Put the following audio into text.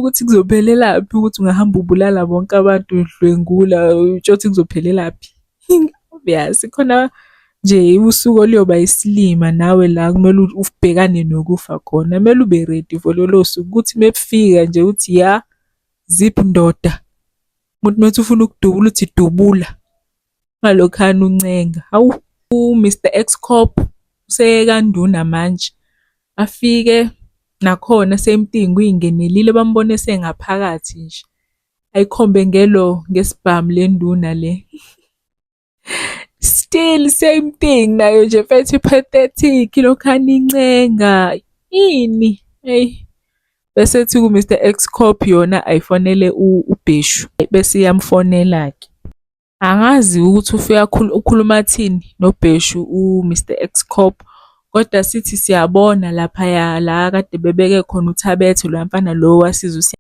Ukuthi kuzophelelaphi ukuthi ungahamba ubulala bonke abantu, udlwengula, utsho kuzophelelaphi? Obvious, khona nje usuku oluyoba isilima nawe la kumele ubhekane nokufa khona. Kumele ube ready for lolo suku ukuthi uma kufika nje uthi ya, ziphi ndoda. Umuntu uma ethi ufuna ukudubula uthi dubula. Ungalokhana uncenga. Hawu, u-Mr Ex-Cop usekanduna manje. Afike nakhona same thing uyingenelile bambone esengaphakathi nje. Ayikhombe ngelo ngesibhamu le nduna le. Still same thing nayo nje mfethu i-pathetic ilokhana incenga. Ini? Eyi. Bese ethi ku-Mr Ex-Cop yona ayifonele uBheshu. Bese iyamfonela-ke. Angazi ukuthi ufike ukhuluma athini noBheshu u-Mr Ex-Cop, kodwa sithi siyabona laphaya la kade bebeke khona uThabethe loya mfana lo owasiza.